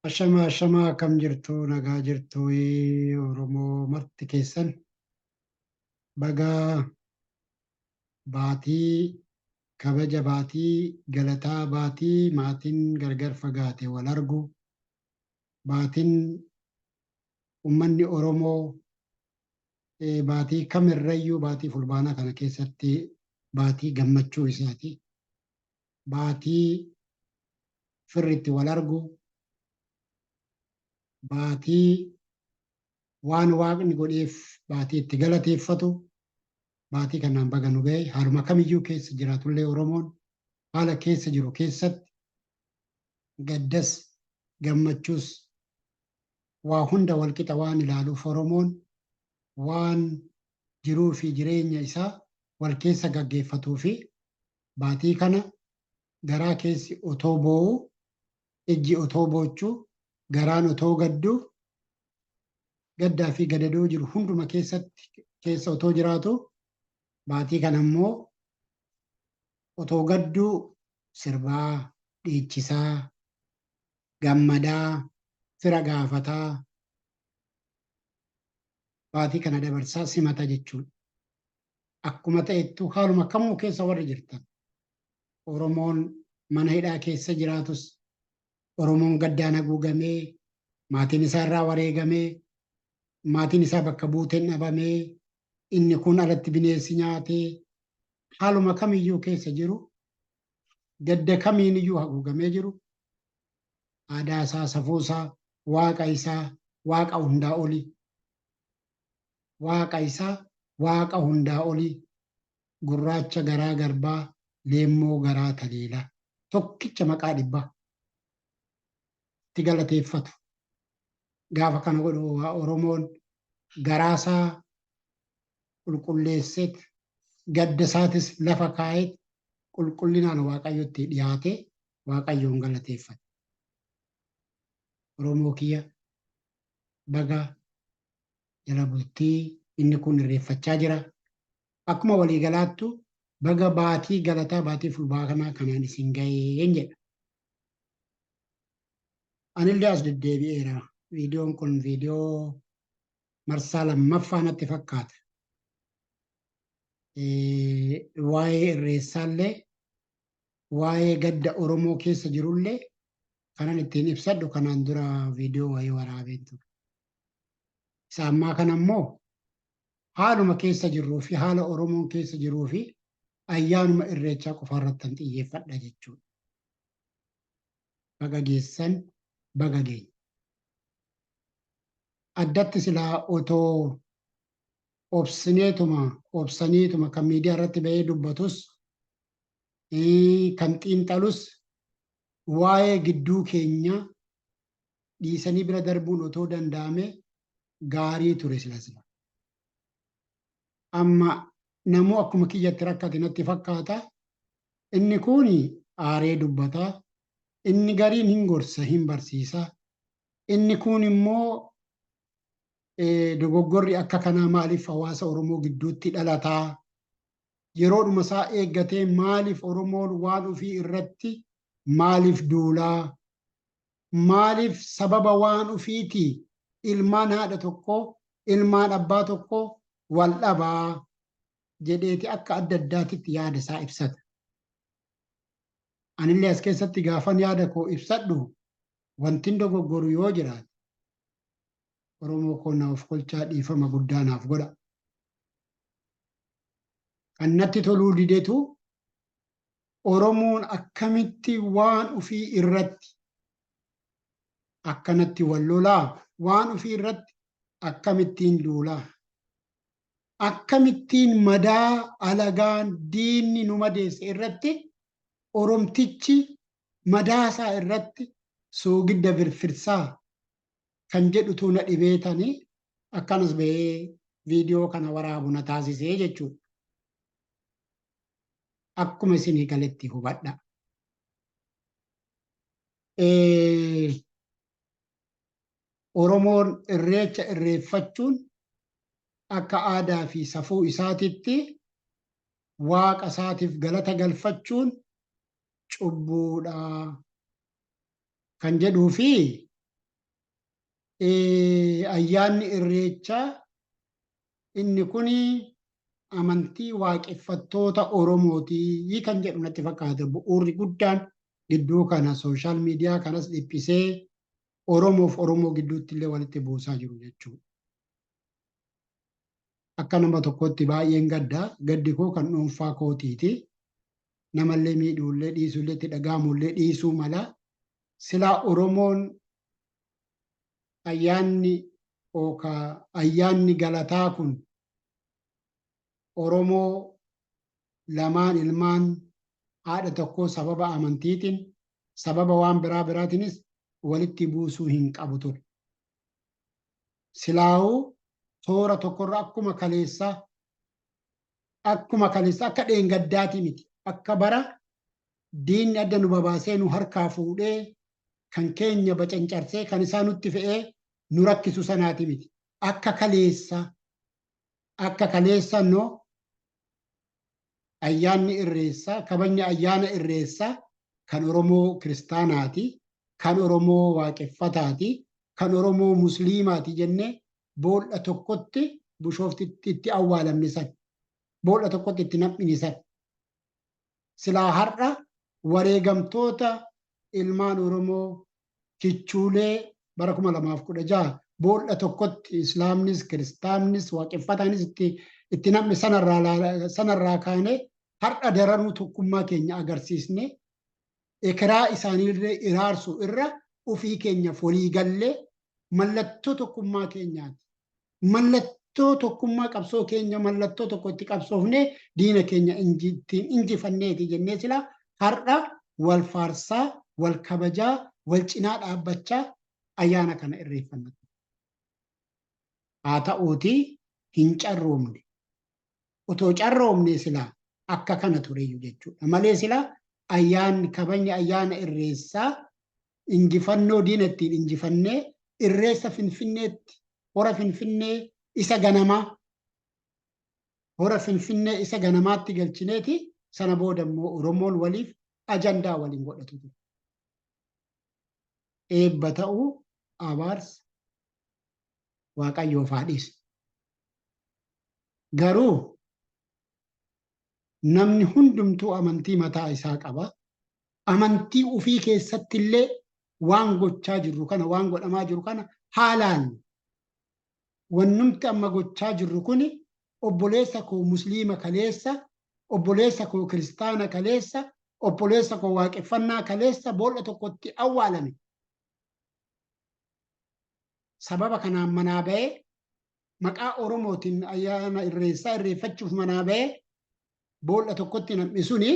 Ashama ashama, akkam jirtu? Nagaa jirtu? Oromoo marti keessan, baga baatii kabaja, baatii galataa, baatii maatiin gargar fagaate wal argu, baatiin ummanni Oromoo baatii kamirrayyuu baatii Fulbaanaa kana keessatti baatii gammachuu isaati. Baatii firritti wal argu, baatii waan Waaqni godheef baatii itti galateeffatu, baatii kanaan baga nu ga'e. Haaluma kamiyyuu keessa jiraatullee, Oromoon haala keessa jiru keessatti gaddas gammachuus waa hunda walqixa waan ilaaluuf, Oromoon waan jiruu fi jireenya isaa wal keessa gaggeeffatuu fi baatii kana garaa keessi otoo boo'u, ijji otoo boochuu, garaan otoo gadduu, gaddaa fi gadadoo jiru hunduma keessatti keessa otoo jiraatu, baatii kana immoo otoo gadduu sirbaa, dhiichisaa, gammadaa, fira gaafataa baatii kana dabarsaa simata jechuudha. Akkuma ta'ettu, haaluma kamuu keessa warri jirtan, Oromoon mana hidhaa keessa jiraatus, Oromoon gaddaan haguugamee, maatiin isaa irraa wareegamee, maatiin isaa bakka buuteen dhabamee, inni kun alatti bineensi nyaatee, haaluma kamiyyuu keessa jiru, gadda kamiiniyyuu haguugamee jiru, aadaa isaa, safuu isaa, Waaqa isaa, Waaqa hundaa olii, Waaqa isaa, Waaqa hundaa olii, gurraacha garaa garbaa, leemmoo garaa taliilaa, tokkicha maqaa dhibbaa itti galateeffatu. Gaafa kana godhu Oromoon garaasaa qulqulleesseet, gadda isaatis lafa kaa'eet, qulqullinaan Waaqayyotti dhiyaatee Waaqayyoon galateeffata. Oromoo kiyya, baga jala bultii inni kun irreeffachaa jira. Akkuma waliigalaattu baga baatii galataa, baatii Fulbaanaa kanaan isin ga'een jedha. Anillee as deddeebi'eera. Viidiyoon kun viidiyoo marsaa lammaffaa natti fakkaata. Waa'ee irreessaallee, waa'ee gadda Oromoo keessa jirullee kanan ittiin ibsadhu kanaan dura viidiyoo wayii waraabeen ture. Isa ammaa kana immoo haaluma keessa jirruu fi haala Oromoon keessa jiruu fi ayyaanuma irreechaa qofaarrattan xiyyeeffadha jechuudha. Baga geessan, baga geenye. Addatti silaa otoo obsineetuma, obsaniituma, kan miidiyaa irratti ba'ee dubbatus, kan xiinxalus, waa'ee gidduu keenya dhiisanii bira darbuun otoo danda'ame gaarii ture sila sila. Amma namuu akkuma kiyyatti rakkate natti fakkaata. Inni kun aaree dubbata. Inni gariin hin gorsa, hin barsiisa. Inni kun immoo dogoggorri akka kanaa maaliif hawaasa Oromoo gidduutti dhalataa? Yeroodhuma isaa eeggatee maaliif Oromoon waan ofii irratti maaliif duulaa? Maaliif sababa waan ofiitii ilmaan haadha tokkoo, ilmaan abbaa tokkoo wal dhabaa jedheeti akka adda addaatitti yaada isaa ibsata. Anillee as keessatti gaafan yaada koo ibsadhu wantin dogoggoru yoo jiraate, Oromoo koo, na of kolchaa, dhiifama guddaa naaf godha. Kan natti toluu didetu, Oromoon akkamitti waan ofii irratti akkanatti wal lolaa? Waan ofii irratti akkamittiin duulaa? Akkamittiin madaa alagaan diinni nu madeesse irratti Oromtichi madaasaa irratti soogidda firfirsaa kan jedhutu na dhibeetanii akkanas bahee viidiyoo kana waraabu na taasisee jechuudha. Akkuma isinii galetti hubadha. Oromoon irreecha irreeffachuun akka aadaa fi safuu isaatitti Waaqa isaatiif galata galfachuun cubbuudha kan jedhuu fi Ayyaanni irreechaa inni kun amantii waaqeffattoota Oromootii kan jedhu natti fakkaata. Bu'uurri guddaan gidduu kana sooshaal miidiyaa kanas dhiphisee Oromoof Oromoo gidduutti illee walitti buusaa jiru jechuudha. Akka nama tokkotti baay'een gadda. Gaddi koo kan dhuunfaa kootiiti. Namallee miidhuullee dhiisuullee itti dhaga'amullee dhiisuu mala. Silaa Oromoon ayyaanni yookaan ayyaanni galataa kun Oromoo lamaan ilmaan haadha tokkoo sababa amantiitiin sababa waan biraa biraatiinis walitti buusuu hin qabu ture. Silaa'uu toora tokkorra akkuma kaleessaa akka dheengaddaatii miti, akka bara diinni adda nu babaasee nu harkaa fuudhee kan keenya bacancarsee kan isaa nutti fe'ee nu rakkisu sanaati miti. Akka kaleessa no ayyaanni irreessaa, kabajni ayyaana irreessaa kan Oromoo kiristaanaati, kan Oromoo waaqeffataati, kan Oromoo musliimaati jennee boolla tokkotti bushooftitti itti awwaalamne san, boolla tokkotti itti nam'ine san. Silaa har'a wareegamtoota ilmaan Oromoo kichuulee bara 2016 boolla tokkotti islaamnis kiristaannis waaqeffataanis itti nam'e sanarraa kaane har'a daranuu tokkummaa keenya agarsiisne ekeraa isaaniillee iraarsu irra ofii keenya folii gallee mallattoo tokkummaa keenyaati. Mallattoo tokkummaa qabsoo keenya mallattoo tokko itti qabsoofne diina keenya ittiin injifanneeti jennee sila har'a wal faarsaa, wal kabajaa, wal cinaa dhaabbachaa ayyaana kana irreeffanna. Haa ta'uutii hin carroomne. Otoo carroomne silaa akka kana tureyyuu jechuudha. Malee silaa ayyaanni kabajni ayyaana irreessaa injifannoo diina ittiin injifannee irreessa Finfinneetti hora Finfinnee isa ganamaa hora Finfinnee isa ganamaatti galchineeti sana booda immoo Oromoon waliif ajandaa waliin godhatu ture. Eebba ta'uu abaarsa Waaqayyoof haa dhiisu. Garuu namni hundumtuu amantii mataa isaa qaba. Amantii ofii keessatti illee waan gochaa jirru kana waan godhamaa jiru kana haalaan wannumti amma gochaa jirru kuni obboleessa koo musliima kaleessa, obboleessa koo kiristaana kaleessa, obboleessa koo waaqeffannaa kaleessa boolla tokkotti awwaalame. Sababa kanaan manaa ba'ee maqaa Oromootiin ayyaana irreessaa irreeffachuuf manaa ba'ee boolla tokkotti namni suni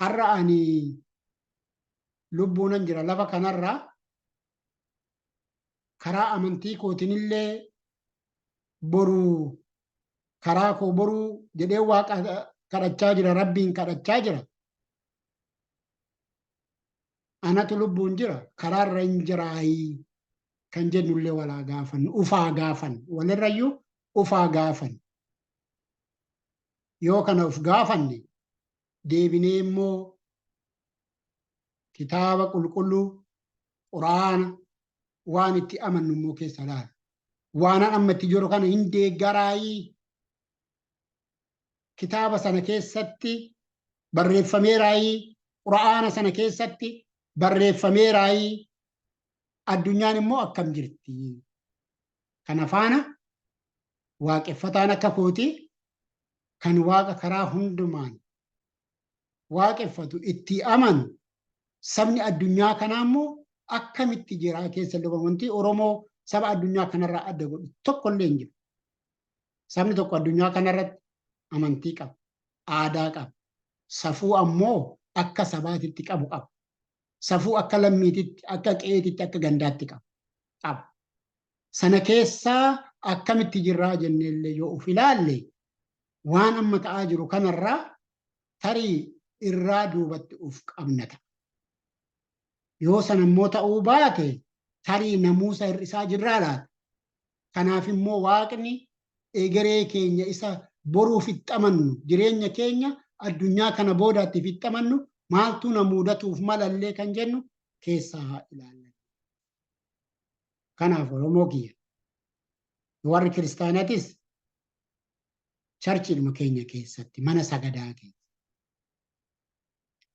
har'a ani lubbuunan jira lafa kanarraa karaa amantii kootinillee boruu karaa koo boruu jedhee waaqa kadhachaa jira, rabbiin kadhachaa jira. Anatu lubbuun jira karaarra hin jiraayii kan jennullee walaa gaafannu, ufaa gaafannu, walirrayyuu ufaa gaafannu. Yoo kana uf gaafanne deebinee immoo kitaaba qulqulluu quraana waan itti amannu immoo keessa ilaala. Waanan amma itti jiru kana hin deeggaraayii kitaaba sana keessatti barreeffameeraayii quraana sana keessatti barreeffameeraayii addunyaan immoo akkam jirti. Kana faana waaqeffataan akka kootii kan waaqa karaa hundumaan waaqeffatu itti amanu sabni addunyaa kanaa immoo akkamitti jiraa keessa lubamu. Wanti Oromoo saba addunyaa kanarraa adda godhu tokko illee hin jiru. Sabni tokko addunyaa kanarratti amantii qaba, aadaa qaba, safuu ammoo akka sabaatitti qabu qaba. Safuu akka lammiititti, akka qe'eetitti, akka gandaatti qaba. Sana keessaa akkamitti jirraa jenneellee yoo of ilaalle waan amma ta'aa jiru kanarraa tarii irraa duubatti of qabna ta'a. Yoo sana immoo ta'uu baate tarii namuusa hir'isaa jirraa laata. Kanaaf immoo waaqni egeree keenya isa boruuf itti amannu, jireenya keenya addunyaa kana boodaatti itti amannu maaltu na mudatuuf malallee kan jennu keessaa haa ilaallan. Kanaaf Oromoo kiyya, warri kiristaanatis charchiidhuma keenya keessatti, mana sagadaa keessa.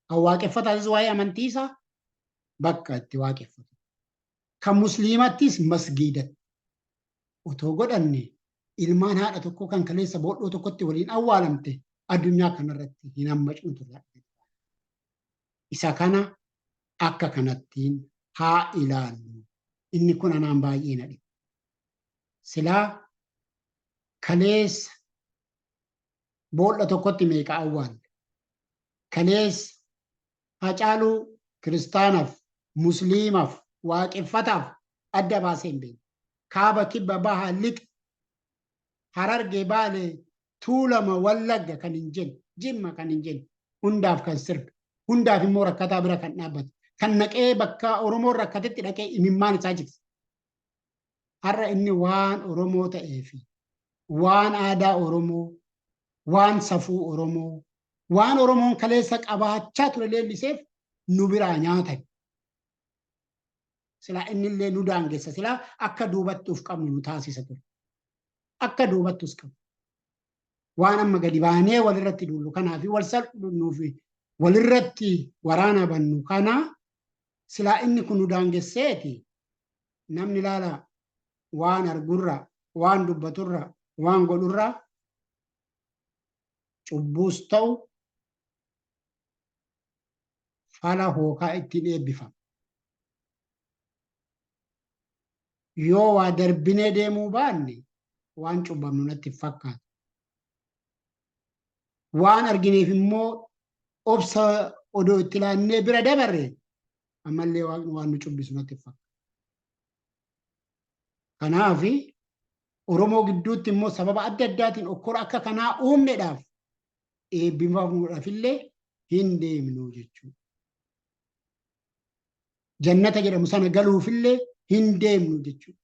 Kan waaqeffataatis waa'ee amantii isaa bakka itti waaqeffatu. Kan musliimattis masgiidatti. Otoo godhanne ilmaan haadha tokkoo kan kaleessa booddoo tokkotti waliin awwaalamte addunyaa kanarratti hin hammacnu turre. Isa kana akka kanattiin haa ilaallu. Inni kun anaan baay'ee na dhiba. Silaa kaleessa boolla tokkotti meeqa awwaalle? Kaleessa Hacaaluu kiristaanaaf, musliimaaf, waaqeffataaf adda baasee hin beekne. Kaaba, kibba, baha, lixa, Harargee, Baalee, Tuulama, Wallagga kan hin jenne, Jimma kan hin jenne, hundaaf kan sirbe, hundaaf immoo rakkataa bira kan dhaabbate, kan naqee bakka Oromoon rakkatetti dhaqee imimmaan isaa jigse. Har'a inni waan Oromoo ta'ee fi waan aadaa Oromoo, waan safuu Oromoo, waan Oromoon kaleessa qabaachaa ture leelliseef nu biraa nyaatan. Silaa innillee nu daangessa, silaa akka duubatti of qabnu nu taasisa ture. Akka duubatti us qabnu. Waan amma gadi baanee walirratti duullu kanaa fi wal salphannuu fi walirratti waraana bannu kana silaa inni kun nu daangesseeti. Namni ilaala, waan argurra, waan dubbaturra, waan godhurra cubbuus ta'u fala hookaa ittiin eebbifama. Yoo waa darbinee deemuu baanne waan cubbamnu natti hin fakkaatu. Waan argineef immoo obsa odoo itti laannee bira dabarre ammallee Waaqni waan nu cubbisu natti hin fakkaatu. Kanaaf Oromoo gidduutti immoo sababa adda addaatiin okkora akka kanaa uumnedhaaf eebbifamuudhaaf illee hin deemnu jechuudha. Jannata jedhamu sana galuufillee hin deemnu jechuudha.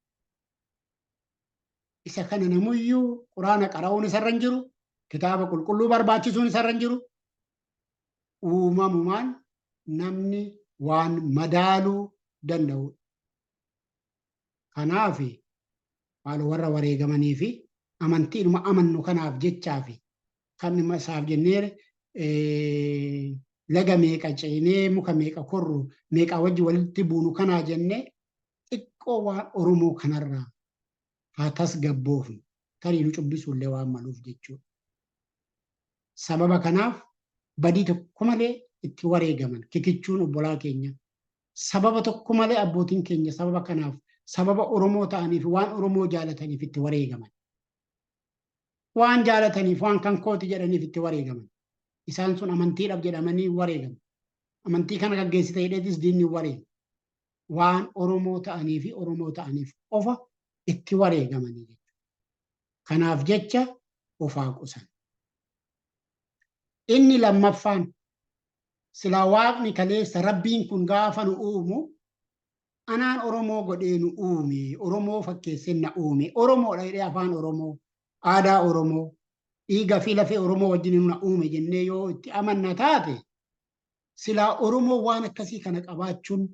Isa kana namuyyuu quraana qara'uun isarra hin jiru, kitaaba qulqulluu barbaachisuun isarra hin jiru. Uumamumaan namni waan madaaluu danda'udha. Kanaaf maaloo warra wareegamanii fi amantiidhuma amannu kanaaf jechaa fi kan dhimma isaaf jennee laga meeqa ceenee, muka meeqa korru, meeqaa wajji walitti buunu kanaa jennee xiqqoo waan Oromoo kanarraa haa tasgabboofnu, tarii nu cubbisuullee waan maluuf jechuudha. Sababa kanaaf badii tokko malee itti wareegaman kikichuun obbolaa keenya, sababa tokko malee abbootiin keenya sababa kanaaf, sababa Oromoo ta'aniif, waan Oromoo jaalataniif itti wareegaman. Waan jaalataniif, waan kan kooti jedhaniif itti wareegaman. Isaan sun amantiidhaaf jedhamanii wareegaman. Amantii kana gaggeessite jedheetis diinni wareega. Waan Oromoo ta'anii fi Oromoo ta'aniif qofa itti wareegamanii jechuudha. Kanaaf jecha ofaa qusan. Inni lammaffaan, silaa Waaqni kaleessa Rabbiin kun gaafa nu uumu anaan Oromoo godhee nu uume, Oromoo fakkeessee na uume, Oromoodha jedhee afaan Oromoo, aadaa Oromoo, dhiiga fi lafee Oromoo wajjin na uume jennee yoo itti amanna taate, silaa Oromoo waan akkasii kana qabaachuun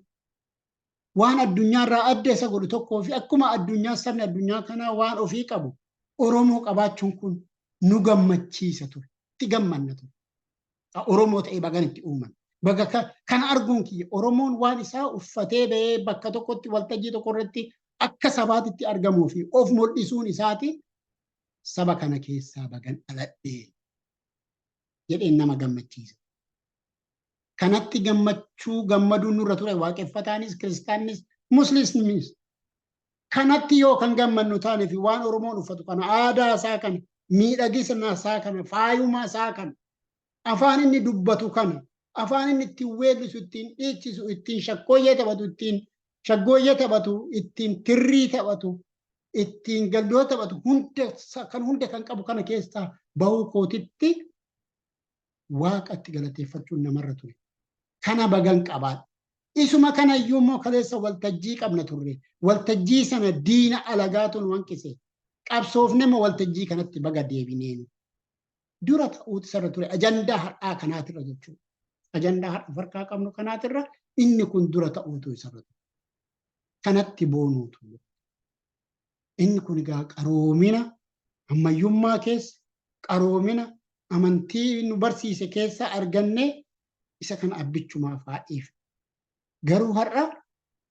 waan addunyaarraa adda isa godhu tokkoo fi akkuma addunyaa sabni addunyaa kanaa waan ofii qabu Oromoo qabaachuun kun nu gammachiisa ture, itti gammanna ture. Oromoo ta'ee bagan itti uuman. Baga kana arguun kiyya Oromoon waan isaa uffatee ba'ee bakka tokkotti waltajjii tokko irratti akka sabaatitti argamuu fi of mul'isuun isaati saba kana keessaa bagan dhaladhee jedheen nama gammachiisa. Kanatti gammachuu gammaduun nurra ture waaqeffataanis, kiristaannis, musliimis. Kanatti yoo kan gammannu taane fi waan Oromoon uffatu kana, aadaa isaa kana, miidhagina isaa kana, faayuma isaa kana, afaan inni dubbatu kana, afaan inni ittiin weellisu, ittiin dhiichisu, ittiin shakkooyyee taphatu, ittiin shaggooyyee taphatu, ittiin tirrii taphatu, ittiin galdoo taphatu, hunda kan hunda kan qabu kana keessaa bahuu kootitti Waaqatti galateeffachuun namarra ture. Kana bagan qabaadha. Isuma kana iyyuu immoo kaleessa waltajjii qabna turre. Waltajjii sana diina alagaatu nu hanqise. Qabsoofne immoo waltajjii kanatti baga deebineenu. Dura ta'uutu isarra ture. Ajandaa har'aa kanaatirra jechuudha. Ajandaa har'a farkaa qabnu kanaatirra inni kun dura ta'uutu isarra ture. Kanatti boonuutu. Inni kun egaa qaroomina ammayyummaa keessa, qaroomina amantii nu barsiise keessa argannee isa kana abbichumaaf haa dhiifnu. Garuu har'a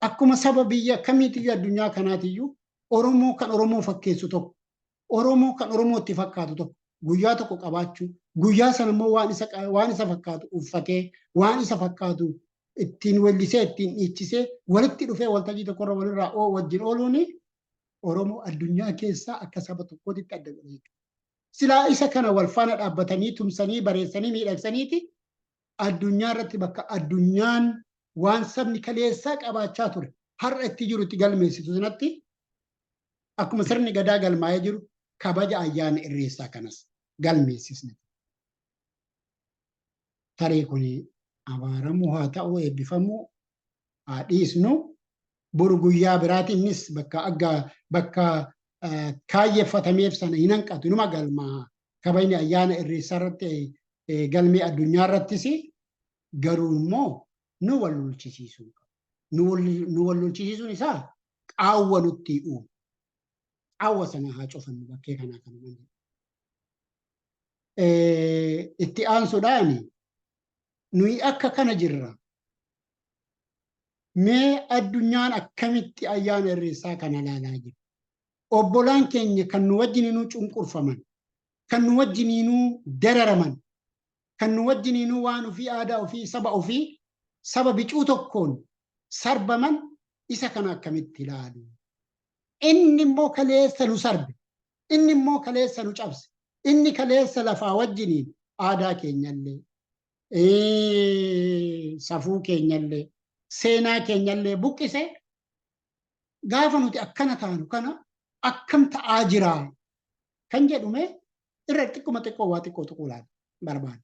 akkuma saba biyya kamiitiyyuu addunyaa kanaatiyyuu Oromoo kan Oromoo fakkeessu tokko, Oromoo kan Oromootti fakkaatu tokko guyyaa tokko qabaachuu, guyyaa sana immoo waan isa fakkaatu uffatee, waan isa fakkaatu ittiin wellisee, ittiin dhiichisee, walitti dhufee waltajjii tokkorra walirraa wajjin ooluun Oromoo addunyaa keessaa akka saba tokkootitti adda godha jechuudha. Silaa isa kana wal faana dhaabbatanii tumsanii bareessanii miidhagsaniiti addunyaa irratti bakka addunyaan waan sabni kaleessaa qabaachaa ture har'a itti jiru itti galmeessitu sanatti akkuma sirni gadaa galmaa'ee jiru kabaja ayyaana irreessaa kanas galmeessisne. Tarii kun abaaramuu haa ta'u, eebbifamuu haa dhiisnu, boru guyyaa biraati innis bakka agga bakka kaayyeffatameef sana hin hanqatu, inuma galmaa kabajni ayyaana irreessaa irratti galmee addunyaa irrattis. Garuu immoo nu wal lolchisiisuu nu wal lolchisiisuun isaa qaawwa nutti uumu. Qaawwa sana haa cufannu bakkee kanaa kanuma. Itti aansuudhaan nuyi akka kana jirra. Mee addunyaan akkamitti ayyaana irreessaa kana ilaalaa jira? Obbolaan keenya kan nu wajjininuu cunqurfaman, kan nu wajjininuu dararaman, kan nu wajjininuu waan ofii, aadaa ofii, saba ofii, saba bicuu tokkoon sarbaman isa kana akkamitti ilaalu? Inni immoo kaleessa nu sarbe, inni immoo kaleessa nu cabse, inni kaleessa lafaa wajjiniin aadaa keenyallee, safuu keenyallee, seenaa keenyallee buqqise gaafa nuti akkana taanu kana akkam ta'aa jiraa kan jedhume irra xiqquma xiqqoo waa xiqqoo tuquu laala barbaada.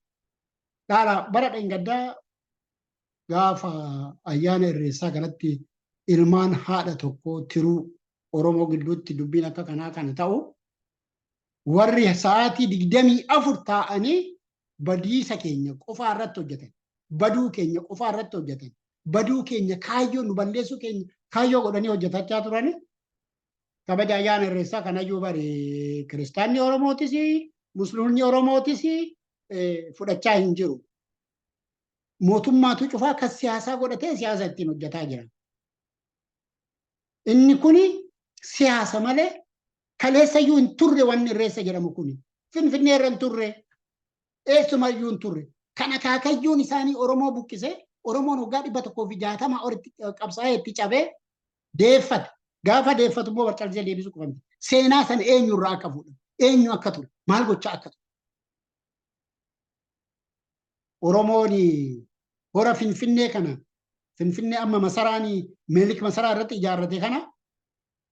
Laala, bara dheengaddaa gaafa ayyaana irreessaa kanatti ilmaan haadha tokko tiruu Oromoo gidduutti dubbiin akka kanaa kana ta'u, warri sa'aatii 24 taa'anii badiisa keenya qofaa irratti hojjetan, baduu keenya qofaa irratti hojjetan, baduu keenya kaayyoo nu balleessuu keenya kaayyoo godhanii hojjetachaa turani. Kabaja ayyaana irreessaa kanayyuu bari kiristaanni Oromootis Musliimni Oromootis fudhachaa hin jiru. Mootummaatu cufaa kan siyaasaa godhatee siyaasa ittiin hojjetaa jira. Inni kuni siyaasa malee kaleessayyuu hin turre. Wanni irreessa jedhamu kuni Finfinnee irra hin turre, eessumayyuu hin turre. Kan akaakayyuun isaanii Oromoo buqqisee, Oromoon waggaa 160 olitti qabsaa'ee itti cabee deeffate. Gaafa deeffatu immoo barcalsee deebisuu qofa miti. Seenaa sana eenyurraa akka fuudhan, eenyu akka ture, maal gochaa akka ture. Oromoon hora Finfinnee kana, Finfinnee amma masaraan Minilik masaraa irratti ijaarrate kana,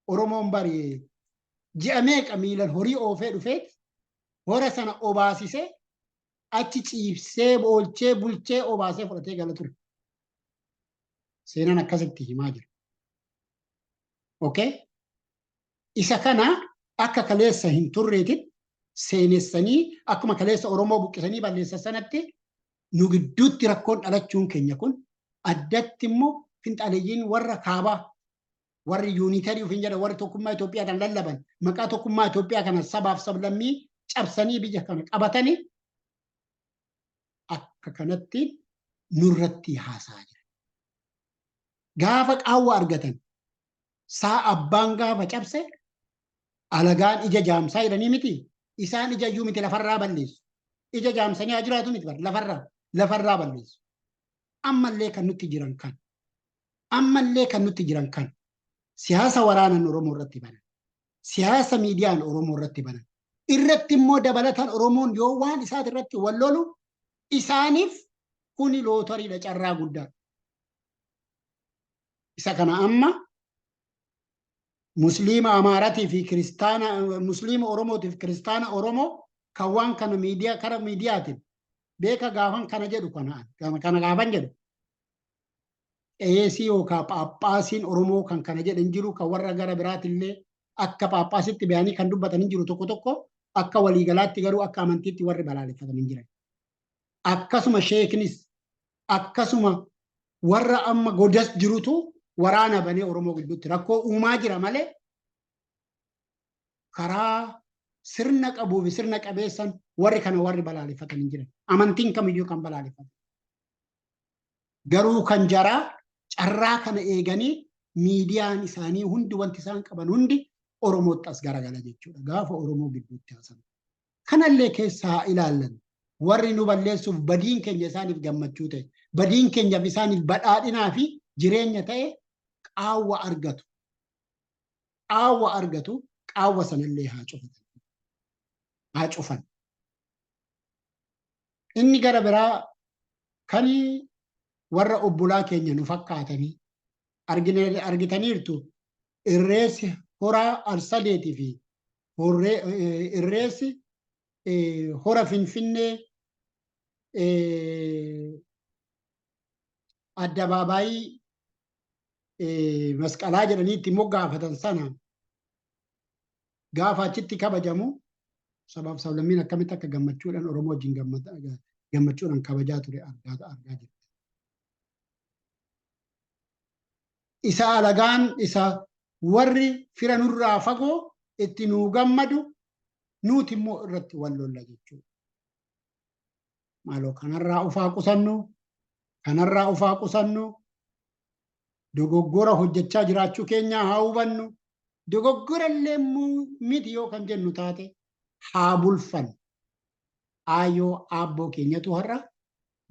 Oromoon bari ji'a meeqa miilan horii oofee dhufeet hora sana obaasisee achi ciibsee oolchee bulchee obaasee fudhatee gala ture. Seenaan akkasitti himaa jira. Okay? Isa kana akka kaleessa hin turreetitti seenessanii akkuma kaleessa Oromoo buqqisanii balleessan sanatti nu gidduutti rakkoon dhalachuun keenya kun, addatti immoo finxaaleeyyiin warra kaabaa, warri unitary ofiin jedhan, warri tokkummaa Itoophiyaa kan lallaban, maqaa tokkummaa Itoophiyaa kana sabaaf sablammii cabsanii biyya kana qabatanii akka kanatti nurratti haasaa jira. Gaafa qaawwa argatan, saa abbaan gaafa cabse alagaan ija jaamsaa jedhanii miti, isaan ija iyyuu miti, lafarraa balleessu. Ija jaamsanii haa jiraatu miti, bar lafarraa balleessu. Ammallee kan nutti jiran kan ammallee kan nutti jiran kan siyaasa waraanan Oromoo irratti banan, siyaasa miidiyaan Oromoo irratti banan irratti immoo dabalataan Oromoon yoo waan isaati irratti wal lolu isaaniif kuni lootoriidha, carraa guddaa. Isa kana amma Musliima Amaaratii fi Kiristaana, Musliima Oromootii fi Kiristaana Oromoo kan waan kana miidiyaa kara miidiyaatiin beeka gaafan kana jedhu, kana gaafan jedhu, qeesii yookaan phaaphaasiin Oromoo kan kana jedhan jiru, kan warra gara biraatillee akka phaaphaasitti bayanii kan dubbatan hin jiru tokko tokko. Akka waliigalaatti garuu akka amantiitti warri balaaleffatan hin jiran. Akkasuma sheeknis, akkasuma warra amma godas jirutu waraana banee Oromoo gidduutti rakkoo uumaa jira malee. Karaa sirna qabuu fi sirna qabeessan warri kana warri balaaleffatan hin jiran. Amantiin kamiyyuu kan balaaleffatan. Garuu kan jaraa carraa kana eeganii miidiyaan isaanii hundi, wanti isaan qaban hundi Oromootti as garagala jechuudha. Gaafa Oromoo gidduutti haasamu. Kanallee keessaa haa ilaallan. Warri nu balleessuuf badiin keenya isaaniif gammachuu ta'e, badiin keenyaaf isaaniif badhaadhinaa fi jireenya ta'e qaawwa argatu. Qaawwa argatu, qaawwa sanallee haa cufatan. Haa cufan. Inni gara biraa kan warra obbolaa keenya nu fakkaatanii argitaniirtu, irreessi horaa Arsadeetii fi irreessi hora Finfinnee addabaabaayii Masqalaa jedhanii itti moggaafatan sana gaafa achitti kabajamu sabaaf sablammiin akkamitti akka gammachuudhaan Oromoo wajjin gammachuudhaan kabajaa ture argaa jirti. Isa alagaan, isa warri fira nurraa fagoo itti nuu gammadu, nuti immoo irratti wal lolla jechuudha. Maaloo kanarraa ufaa qusannu, kanarraa ufaa qusannu, dogoggora hojjechaa jiraachuu keenyaa haa hubannu. Dogoggora illee immoo miti yoo kan jennu taate haa bulfannu. Aayoo aabboo keenyatu har'a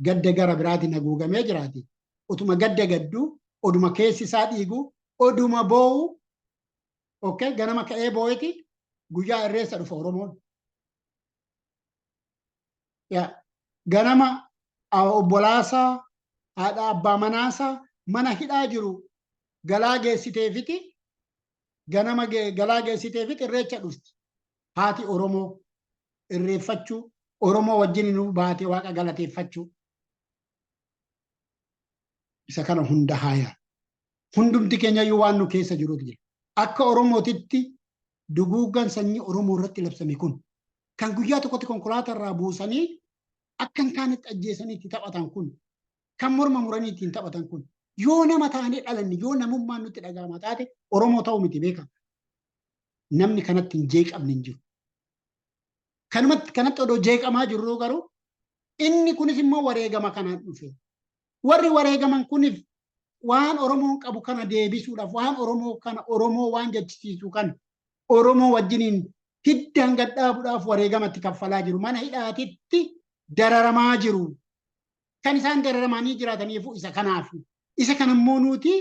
gadda gara biraatiin haguugamee jiraati. Utuma gadda gadduu, oduma keessi isaa dhiigu, oduma boo'u, okay, ganama ka'ee boo'eti guyyaa irreessa dhufa Oromoon. Ganama obbolaasaa, haadha abbaa manaasaa mana hidhaa jiru galaa geessiteefiti, ganama galaa geessiteefiti irreecha dhufti. Haati Oromoo irreeffachuu, Oromoo wajjin nu baate Waaqa galateeffachuu. Isa kana hunda haayaa. Hundumti keenya iyyuu waan nu keessa jirutu jira. Akka Oromootitti duguuggan sanyii Oromoo irratti labsame kun, kan guyyaa tokkotti konkolaataa irraa buusanii akka hin taanetti ajjeesanii itti taphatan kun, kan morma muranii ittiin taphatan kun, yoo nama taanee dhalanne, yoo namummaan nutti dhaga'ama taate, Oromoo ta'uu miti beekama. Namni kanatti hin jeeqamne hin jiru. Kanumatti kanatti odoo jeeqamaa jirruu garuu inni kunis immoo wareegama kanaan dhufe. Warri wareegaman kunif waan Oromoon qabu kana deebisuudhaaf, waan Oromoo kana Oromoo waan jechisiisu kana Oromoo wajjiniin hiddaan gad dhaabuudhaaf wareegamatti kaffalaa jiru. Mana hidhaatitti dararamaa jiru. Kan isaan dararamanii jiraataniifu isa kanaaf. Isa kana immoo nuti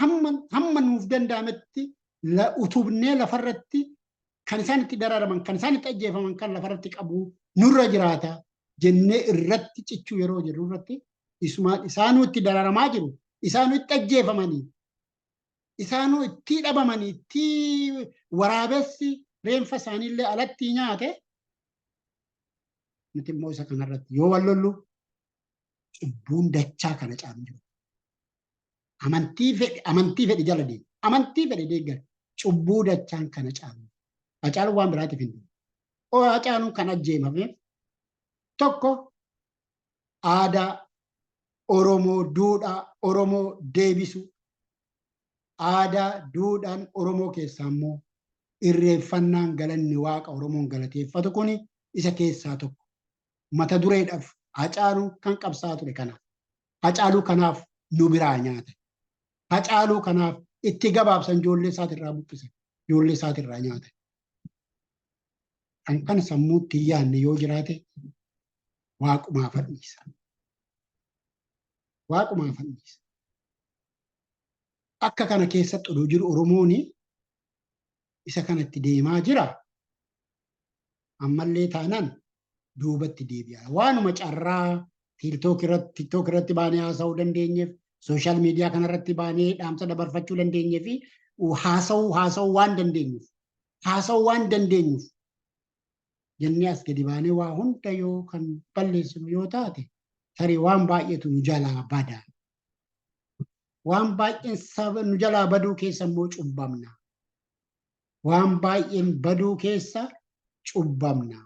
hamma nuuf danda'ametti utubnee lafarratti kan isaan itti dararaman, kan isaan itti ajjeefaman kan lafarratti qabu nurra jiraata jennee irratti cichuu yeroo jirru irratti isumaan isaanuu itti dararamaa jiru, isaanuu itti ajjeefamanii, isaanuu itti dhabamanii, itti waraabessi reenfa isaaniillee alatti nyaate, nuti immoo isa kanarratti yoo wal lollu cubbuun dachaa kana caalu jiru. Amantii fedhe jala deema. Amantii fedhe deeggara. Cubbuu dachaan kana caalu. Hacaaluun waan biraatiif hin deemu. Hacaaluun kan ajjeefameef tokko aadaa Oromoo, duudhaa Oromoo deebisu. Aadaa duudhaan Oromoo keessaa immoo irreeffannaan, galanni Waaqa Oromoon galateeffatu kun isa keessaa tokko. Mata dureedhaaf Hacaaluu kan qabsaa ture kanaaf. Hacaaluu kanaaf nu biraa nyaata. Hacaaluu kanaaf itti gabaabsan, ijoollee isaatirraa buqqisan. Ijoollee isaatirraa nyaata. Kan kana sammuutti hin yaadne yoo jiraate Waaqumaaf dhiisa. Waaqumaaf dhiisa. Akka kana keessatti odoo jiru Oromoon isa kanatti deemaa jira. Ammallee taanaan duubatti deebi'a. Waanuma carraa TikTok irratti baanee haasa'uu dandeenyeef, social media kanarratti baanee dhaamsa dabarfachuu dandeenyee fi haasa'uu waan dandeenyuuf jennee as gadi baanee waa hunda yoo kan balleessinu yoo taate, tarii waan baay'eetu nu jalaa bada. Waan baay'een saba nu jalaa baduu keessa immoo cubbamna. Waan baay'een baduu keessa cubbamna.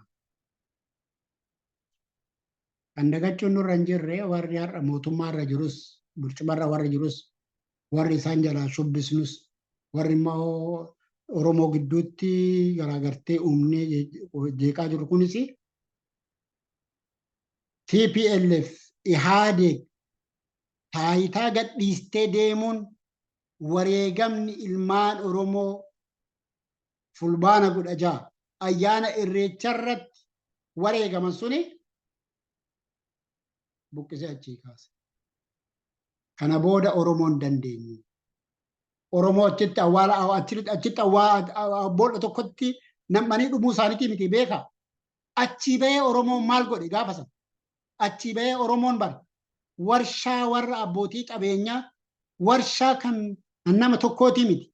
Kan dagachuun nurra hin jirre, warri har'a mootummaarra jirus, burcumarra warri jirus, warri isaan jalaa shubbisnus, warri immoo Oromoo gidduutti garaagartee uumnee jeeqaa jiru kunis TPLF Ihaadeeg taayitaa gadhiistee deemuun wareegamni ilmaan Oromoo Fulbaana 16 ayyaana Irreecharratti wareegaman suni buqqisee achii kaase. Kana booda Oromoon dandeenyu. Oromoo achitti awwaala achitti boolla tokkotti nam'anii dhumuu isaaniitii miti beeka. Achii bahee Oromoon maal godhe gaafa sana? Achii bahee Oromoon bara warshaa warra abbootii qabeenyaa, warshaa kan nama tokkootii miti.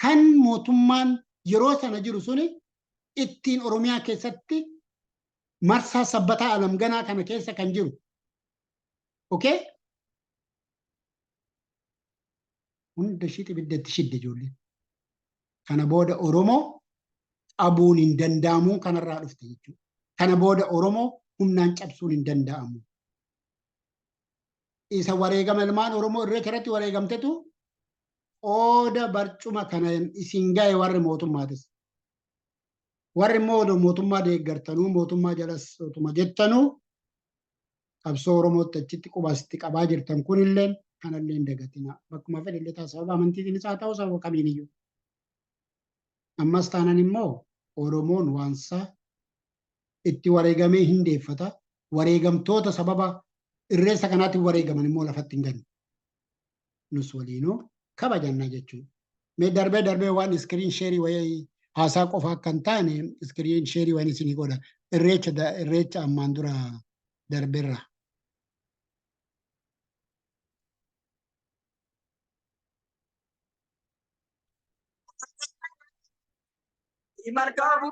Kan mootummaan yeroo sana jiru suni ittiin Oromiyaa keessatti marsaa sabbataa alamganaa kana keessa kan jiru. Okay? Hunda ishii ibiddatti shidde ijoolleen. Kana booda Oromoo qabuun hin danda'amu kanarraa dhufte jechuudha. Kana booda Oromoo humnaan cabsuun hin danda'amu. Isa wareegama ilmaan Oromoo Irreecha irratti wareegamtetu qooda barcuma kana isin ga'e warri mootummaatis. Warri immoo mootummaa deeggartanuu mootummaa jalas otuma jettanuu qabsoo Oromootti achitti qubasitti qabaa jirtan kunillee kanallee hin dagatina. Bakkuma fedhe ta'a, sababa amantiitiinis haa ta'u sababa kamiiniyyuu. Ammas taanan immoo Oromoon waansa itti wareegamee hin deeffata. Wareegamtoota sababa irreessa kanaatiin wareegaman immoo lafatti hin gannu. Nus waliinuu kabajanna jechuudha. Mee darbee darbee waan screen share wayii haasaa qofa akka hin taane screen share waan isinii godha. Irreecha ammaan dura darbeerra. Markaabu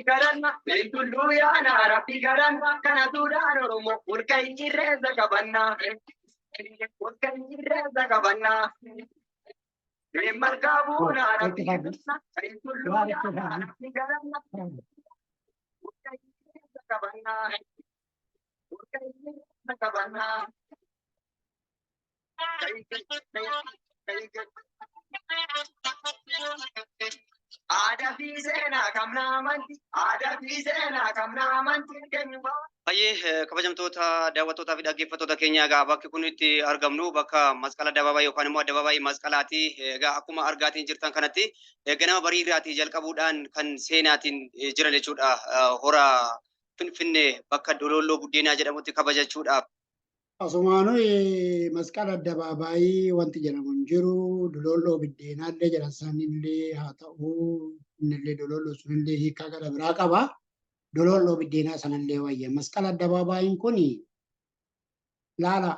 kadhanna tulluu yaana rabbi kadhanna kana tuudhaan Oromoo olka'ii irreessa qabannaa olka'ii irreessa qabannaa. Markaabuuna rabbi kadhanna tulluu yaana rabbi kadhanna olka'ii irreessa qabannaa olka'ii irreessa qabannaa. Aadaa fi seenaa qabna amanti. Aadaa fi seenaa qabna amanti. Baay'ee kabajamtoota daawwattootaa fi dhaggeeffattoota keenya, egaa bakki kun itti argamnu bakka Masqala Addabaabaayii yookaan immoo Addabaabaayii Masqalaati. Egaa akkuma argaatiin jirtan kanatti ganama bariirraatii jalqabuudhaan kan seenaatiin jiran jechuudha. Hora Finfinnee bakka Dololloo Buddeenaa jedhamutti kabajachuudhaaf. Asumaanuu Masqala Addabaabaayii wanti jedhamu hin jiru. Dololloo biddeenaallee jedhan sanillee haa ta'u, innillee dololloo sunillee hiikaa gara biraa qaba. Dololloo biddeenaa sanallee wayya. Masqala Addabaabaayiin kun laala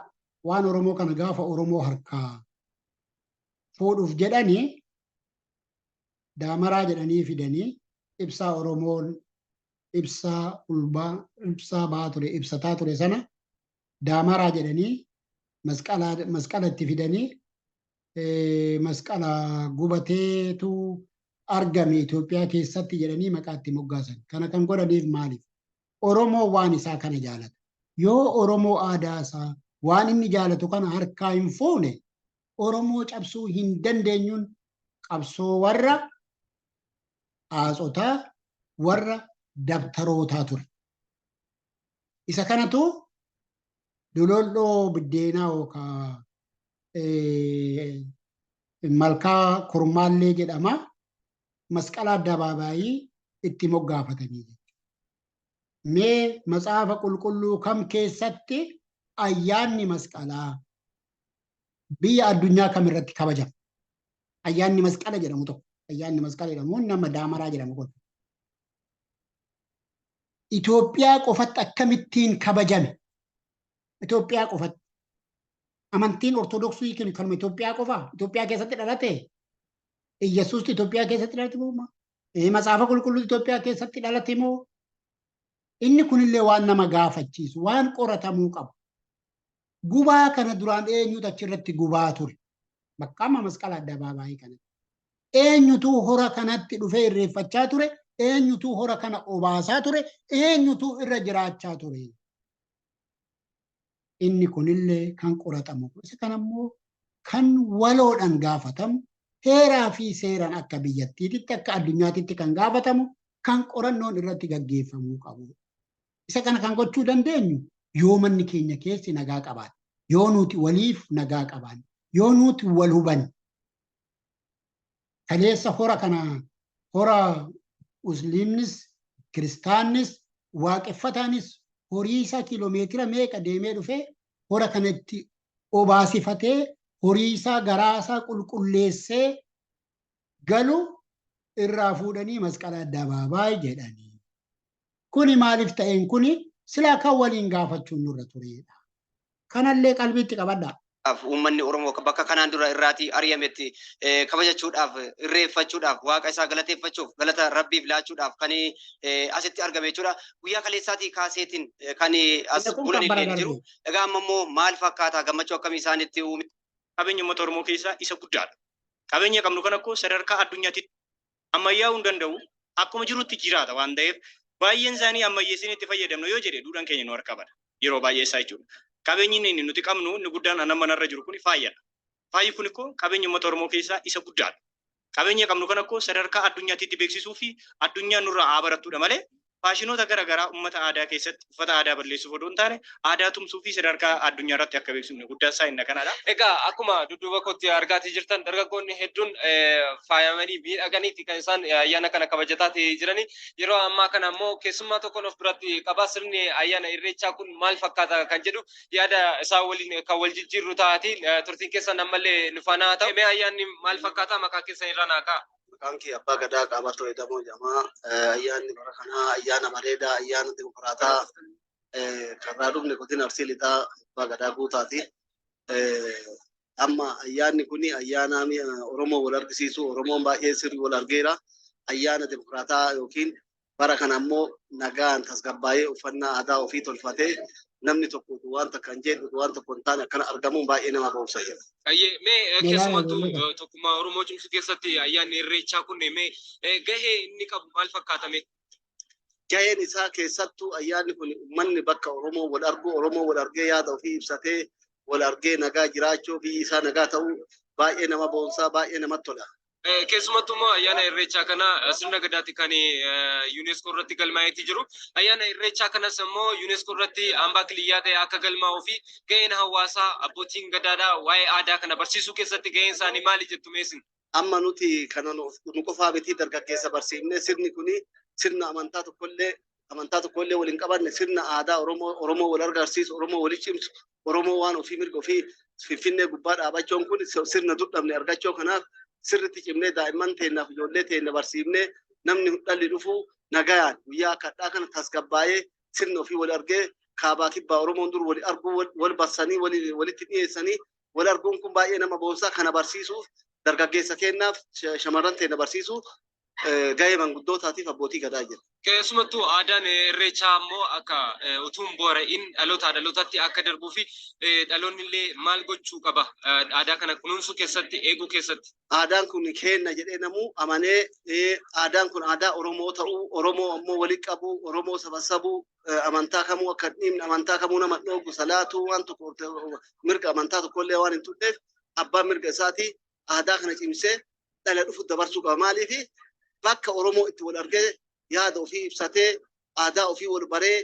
waan Oromoo kana gaafa Oromoo harkaa fuudhuuf jedhanii daamaraa jedhanii fidanii ibsaa Oromoon ibsaa ulbaa ibsaa ba'aa ture ibsataa ture sana daamaraa jedhanii masqala itti fidanii masqala gubateetu argame Itoophiyaa keessatti jedhanii maqaa itti moggaasan. Kana kan godhaniif maaliif? Oromoo waan isaa kana jaalata. Yoo Oromoo aadaa isaa waan inni jaalatu kana harkaa hin fuune, Oromoo cabsuu hin dandeenyuun qabsoo warra haatsotaa, warra dabtarootaa ture. Isa kanatu dololloo biddeenaa yookaan malkaa kormaallee jedhama. Masqala Addabaabaayii itti moggaafatanii jechuudha. Mee Matsaafa Qulqulluu kam keessatti ayyaanni masqalaa biyya addunyaa kam irratti kabajama? Ayyaanni masqala jedhamu tokko. Ayyaanni masqala jedhamu nama daamaraa jedhamu kun. Itoophiyaa qofatti akkamittiin kabajame? Itoophiyaa qofatti. Amantiin Ortodoksii kun kanuma Itoophiyaa qofaa? Itoophiyaa keessatti dhalate? Iyyasuusti Itoophiyaa keessatti dhalate moo? Matsaafa Qulqulluu Itoophiyaa keessatti dhalate moo? Inni kunillee waan nama gaafachiisu, waan qoratamuu qabu. Gubaa kana duraan eenyutu achirratti gubaa ture? Bakka amma Masqala Addabaabaayii kanatti. Eenyutu hora kanatti dhufee irreeffachaa ture? Eenyutu hora kana obaasaa ture? Eenyutu irra jiraachaa ture? Inni kunillee kan qoratamu. Isa kanammoo kan waloodhaan gaafatamu heeraa fi seeraan akka biyyattiitti akka addunyaatitti kan gaafatamu kan qorannoon irratti gaggeeffamuu qabu. Isa kana kan gochuu dandeenyu yoo manni keenya keessi nagaa qabaate, yoo nuti waliif nagaa qabaanne, yoo nuti wal hubanne. Kaleessa hora kana hora musliimnis kiristaannis waaqeffataanis horii isaa kiiloomeetira meeqa deemee dhufee hora kanatti obaasifatee horii isaa garaa isaa qulqulleessee galu irraa fuudhanii masqala addabaabaayii jedhanii. Kuni maaliif ta'een kuni silaa kan waliin gaafachuun nurra turedha. Kanallee qalbiitti qabadhaa. Uummanni Oromoo bakka kanaan dura irraatii ari'ametti kabajachuudhaaf, irreeffachuudhaaf, waaqa isaa galateeffachuuf, galata rabbiif laachuudhaaf kan asitti argame jechuudha. Guyyaa kaleessaatii kaaseetiin kan as Inni kun bulan kan bara illee jiru. darbe. Egaa amma immoo maal fakkaata, gammachuu akkamii isaanitti uume? Qabeenya uummata Oromoo keessaa isa guddaadha. Qabeenya qabnu kana akkoo sadarkaa addunyaatti ammayyaa'uu hin danda'u. Akkuma jirutti jiraata waan ta'eef, baay'een isaanii ammayyeessinee itti fayyadamna yoo jedhe, duudhaan keenya nu harkaa bada. Yeroo baay'ee isaa jechuudha. Qabeenyi inni nuti qabnu inni guddaan annan manarra jiru kun faayadha. Faayyi kun ikkoo qabeenya uummata Oromoo keessaa isa guddaadha. Qabeenya qabnu kana akkoo sadarkaa addunyaatti beeksisuu fi addunyaan nurraa haa barattudha malee, faashinoota gara garaa uummata aadaa keessatti uffata aadaa balleessuuf odoo hin taane, aadaa tumsuu fi sadarkaa addunyaa irratti akka beeksifnu guddaa isaa inni kanadha. Egaa akkuma dudduuba kootti argaatii jirtan, dargaggoonni hedduun faayamanii miidhaganiiti kan isaan ayyaana kana kabajataatii jirani. Yeroo ammaa kana immoo keessummaa tokkoon of biratti qabaa, sirni ayyaana irreechaa kun maal fakkaata kan jedhu yaada isaa waliin kan wal jijjiirru taati. Turtiin keessan ammallee nu faana haa ta'u. Mee ayyaanni maal fakkaata, maqaa keessan irraa naa ka'a? Maqaan kee Abbaa Gadaa Qaabatoo Edamoo jedhama. Ayyaanni bara kanaa ayyaana bareedaa, ayyaana dimokiraataa, karraa dhufne godina Arsii Lixaa Abbaa Gadaa Guutaati. Amma ayyaanni kun ayyaana Oromoo wal argisiisu, Oromoon baay'ee sirrii wal argeera. Ayyaana dimokiraataa yookiin bara kana ammoo nagaan tasgabbaa'ee uffannaa aadaa ofii tolfatee, namni tokko waan takka hin jedhu, waan tokko hin taane akkana argamuun baay'ee nama boonsa jedha. Ayyee, mee Meeraa keessumattuu ijoollee tokkummaa Oromoo cimsuu keessatti ayyaanni irreechaa kun mee gahee inni qabu maal fakkaata mee? Gaheen isaa keessattuu ayyaanni kun uummanni bakka Oromoo wal argu, Oromoo wal argee yaada ofii ibsatee, wal argee nagaa jiraachuu, biyyi isaa nagaa ta'uu baay'ee nama boonsaa, baay'ee namatti tola. Keessumattuu immoo ayyaana irreechaa kana sirna gadaatti kan UNESCO irratti galmaa'eeti jiru. Ayyaana irreechaa kanas immoo UNESCO irratti hambaa kiliyyaa ta'e akka galmaa'uu fi gaheen hawaasaa, abbootiin gadaadhaa waa'ee aadaa kana barsiisuu keessatti gaheen isaanii maali jettu meesin? Amma nuti kana nu qofaa miti, dargaggeessa barsiifnee, sirni kuni sirna amantaa tokkollee waliin qabanne, sirna aadaa Oromoo, Oromoo wal agarsiisu, Oromoo wali cimsu, Oromoo waan ofii mirga ofii Finfinnee gubbaa dhaabachuun kun sirna dudhabne argachuu. Kanaaf sirritti cimnee daa'imman teennaaf ijoollee teenna barsiifnee, namni dhalli dhufu nagayaan guyyaa kadhaa kana tasgabbaa'ee sirna ofii wal argee, kaabaa kibbaa Oromoon dur wal arguu, wal barsanii, walitti dhiyeessanii wal arguun kun baay'ee nama boonsaa. Kana barsiisuuf dargaggeessa kennaaf shamarran teenna barsiisuuf gahee manguddootaatiif abbootii gadaa jira. Keessumattuu aadaan irreechaa immoo akka utuu hin boora'in dhalootaa dhalootatti akka darbuu fi dhaloonni illee maal gochuu qaba aadaa kana kunuunsuu keessatti, eeguu keessatti? Aadaan kun kenna jedhee namuu amanee, aadaan kun aadaa Oromoo ta'uu, Oromoo ammoo walitti qabuu, Oromoo saba sabuu, amantaa kamuu akka hin dhiibne, amantaa kamuu nama hin dhooggu, salaatuu waan tokko mirga amantaa tokkollee waan hin tuqneef, abbaan mirga isaatii aadaa kana cimsee dhala dhufu dabarsuu qaba. Maaliifi bakka Oromoo itti wal argee yaada ofii ibsatee, aadaa ofii wal baree,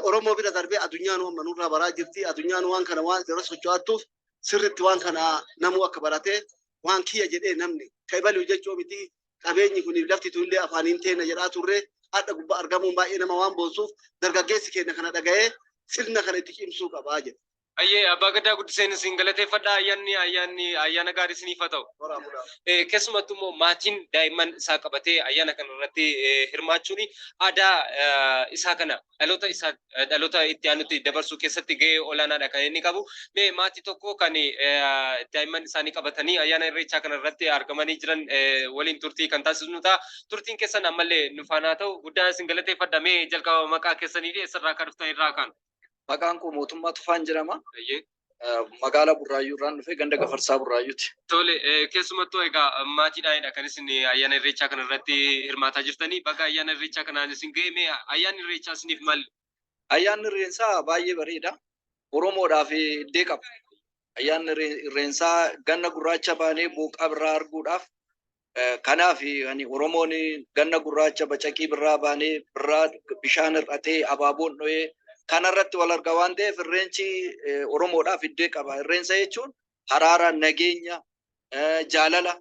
Oromoo bira darbee addunyaan waan nurraa baraa jirti. Addunyaan waan kana waan irra socho'attuuf, sirritti waan kana namuu akka baratee waan kiyya jedhee, namni ka ibaluu jechuu miti, qabeenyi kun lafti tunillee afaaniin teenna jedhaa turre, hadha gubbaa argamuun baay'ee nama waan boonsuuf, dargaggeessi keenya kana dhaga'ee sirna kana itti cimsuu qabaa jedha. Ayyee, Abbaa Gadaa guddiseen isin galateeffadha. Ayyaanni ayyaana gaarii isiniif haa ta'u. Horaa bulaa. Keessumattuu immoo maatiin daa'imman isaa qabatee ayyaana kana irratti hirmaachuun aadaa isaa kana dhaloota isaa dhaloota itti aanutti dabarsuu keessatti gahee olaanaadha kan inni qabu. Mee maatii tokko kan daa'imman isaanii qabatanii ayyaana irreechaa kana irratti argamanii jiran waliin turtii kan taasisnu ta'a. Turtiin keessan ammallee nu faana haa ta'u. Guddaan isin galateeffadha. Mee jalqaba maqaa keessanii fi eessarraa akka dhuftan irraa kaan. Maqaan koo Mootummaa Tufaan jedhama. Ayyee. Magaalaa Burraayyuu irraan dhufe, ganda Gafarsaa Burraayyuuti. Tole, keessumattuu egaa maatiidhaanidha kan isin ayyaana irreechaa kana irratti hirmaataa jirtanii. Baga ayyaana irreechaa kanaan isin ga'e. Mee ayyaanni irreechaa isiniif maali? Ayyaanni irreessaa baay'ee bareeda. Oromoodhaaf iddee qaba. Ayyaanni irreensaa ganna gurraacha baanee booqaa birraa arguudhaaf, kanaaf ani Oromoon ganna gurraacha bacaqii birraa baanee birraa bishaan hir'atee abaaboon dho'ee kanarratti wal arga waan ta'eef, irreenchi Oromoodhaaf iddee qaba. Irreensa jechuun haraara, nageenya, jaalala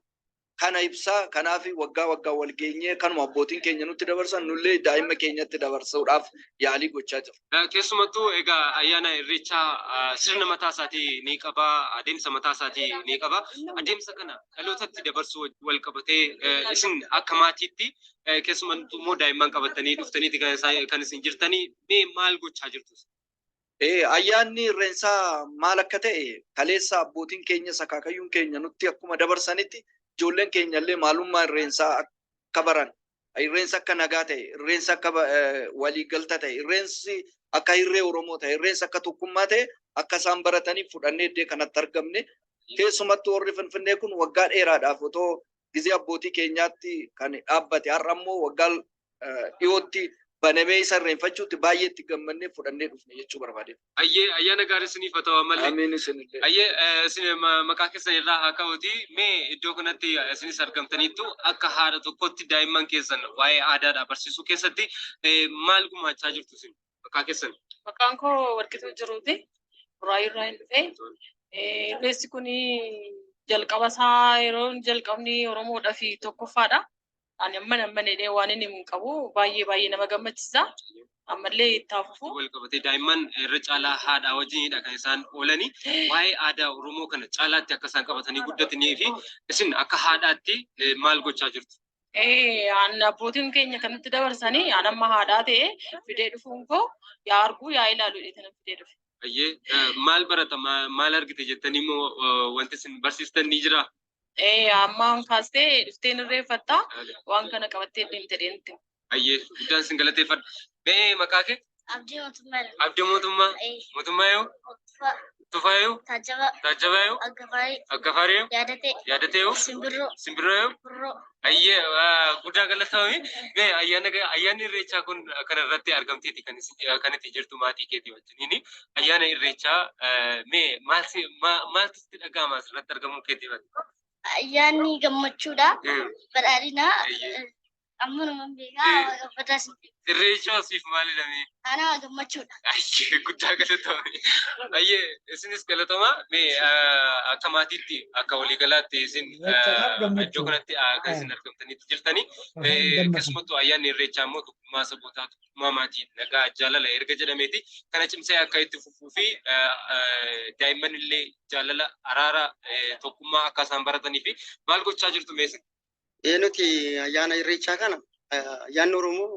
kana ibsaa. Kanaaf waggaa waggaa wal geenyee kanuma abbootiin keenya nutti dabarsan nullee daa'ima keenyatti dabarsuudhaaf yaalii gochaa jiru. Keessumattuu egaa ayyaana irreechaa sirna mataa isaatii ni qaba, adeemsa mataa isaatii ni qaba. Adeemsa kana dhalootatti dabarsuu wal qabatee isin akka maatiitti, keessumattuu immoo daa'imman qabatanii dhuftaniiti kan isin jirtanii, mee maal gochaa jirtu? Ayyaanni irreensaa maal akka ta'e kaleessa abbootiin keenya, akaakayyuun keenya nutti akkuma dabarsanitti, ijoolleen keenya illee maalummaa irreensaa akka baran, irreensa akka nagaa ta'e, irreensa akka waliigalta ta'e, irreensi akka hirree Oromoo ta'e, irreensa akka tokkummaa ta'e akka isaan barataniif fudhannee iddoo kanatti argamne. Keessumattuu warri Finfinnee kun waggaa dheeraadhaaf otoo gizee abbootii keenyaatti kan dhaabbate, har'a immoo waggaa dhiyootti banamee isa irreenfachuutti baay'ee itti gammannee fudhannee dhufne jechuu barbaade. Ayyee, ayyaana gaarii isiniif haa ta'u ammallee. Amiin, isinillee. Ayyee, isin maqaa keessan irraa haa ka'uuti, mee iddoo kanatti isinis argamtaniittu, akka haadha tokkotti daa'imman keessan waa'ee aadaadhaa barsiisuu keessatti maal gumaachaa jirtu isin, maqaa keessan? Maqaan koo Warqituu Jiruuti. Buraayyuu irraa hin dhufe. Irreessi kun jalqaba isaa yeroo jalqabni Oromoodhaa fi tokkoffaadha. Ani amma amma jedhee waan inni hin qabu, baay'ee baay'ee nama gammachiisa. Ammallee itti haa fufu. Wal qabatee daa'imman irra caalaa haadhaa wajjinidha kan isaan oolanii. Waa'ee aadaa Oromoo kana caalaatti akka isaan qabatanii guddatanii fi isin akka haadhaatti maal gochaa jirtu? An abbootiin keenya kan nutti dabarsanii, an amma haadhaa ta'e fidee dhufuun koo yaa arguu yaa ilaalu jedhee kanan fidee dhufe. Ayyee, maal barata, maal argite jettanii immoo wanti isin barsiistan ni jiraa? Ammaan kaastee dhuftee irreeffattaa, waan kana qabattee deemte deemte. Ayyee, guddaan isin galateeffadha. Mee maqaa kee? Abdii Mootummaadha. Abdii Mootummaa. Mootummaa yoo? Tufaa. Tufaa yoo? Taajjabaa. Taajjabaa yoo? Aggafarii. Aggafarii yoo? Yaadatee. Yaadatee yoo? Simbirroo. Simbirroo yoo? Birroo. Ayyee, guddaa galatoomii. Mee ayyaanni irreechaa kun kana irratti argamteeti kan isin kan itti jirtu maatii keetii wajjiniini. Ayyaana irreechaa mee maal si maaltu sitti dhaga'ama asirratti argamuu keetiif? Ayyaanni gammachuudha. Badhaadhina. Ayyee. Amma naman beekaa gabbataas hin beeku. Irreechaa siif maalidha mee? Ana gammachuudha. Ayyee, guddaa galatoomii. Ayyee, isinis galatoomaa. Mee akka maatiitti, akka waliigalaatti isin Irreechaadhaaf gammachuu. iddoo kanatti kan isin argamtanitti jirtanii. Keessumattuu ayyaanni irreechaa immoo tokkummaa sabootaa, tokkummaa maatii, nagaa, jaalala erga jedhameeti. Kana cimsee akka itti fufuu fi daa'imman illee jaalala, araara, tokkummaa akka isaan baratanii fi maal gochaa jirtu mee isin? Nuti ayyaana irreechaa kana, ayyaanni Oromoo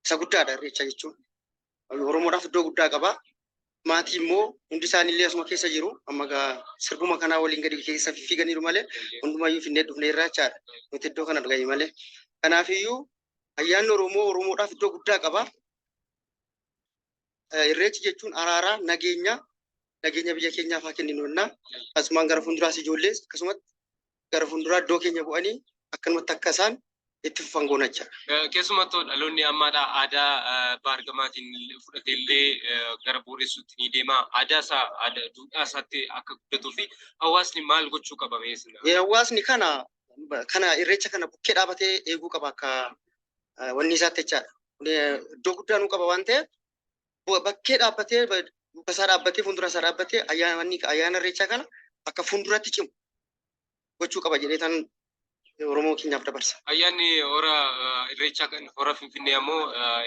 isa guddaadha irreecha jechuun. Oromoodhaaf iddoo guddaa qaba. Maatii immoo hundi isaaniillee asuma keessa jiru. Amma gaa sirbuma kanaa waliin gadi keessa fiiganiiru malee hundumayyuu finnee dhufnee irraachaadha. Nuti iddoo kana dhuganii malee. Kanaafiyyuu ayyaanni Oromoo Oromoodhaaf iddoo guddaa qaba. Irreechi jechuun araaraa, nageenya, nageenya biyya keenyaaf haa kenninu jenna. Asumaan gara fuulduraas ijoollees akkasumatti gara fuulduraa iddoo keenya bu'anii akkanumatti akka isaan itti fufan goona jechaadha. Keessumattuu dhaloonni ammaadhaa aadaa baargamaatiin fudhatee illee gara booressuutti ni deema. Aadaa isaa, aadaa duudhaa isaatti akka guddatuu fi hawaasni maal gochuu qaba mee isin? Hawaasni kana irreecha kana bukkee dhaabatee eeguu qaba akka wanni isaatti jechaadha. Iddoo guddaa nuu qaba waan ta'eef, bakkee dhaabbatee, duuba isaa dhaabbatee, fuuldura isaa dhaabbatee ayyaana irreechaa kana akka fuulduratti cimu gochuu qaba jedhee tan Oromoo keenyaaf dabarsa. Ayyaanni hora irreechaa kan hora Finfinnee ammoo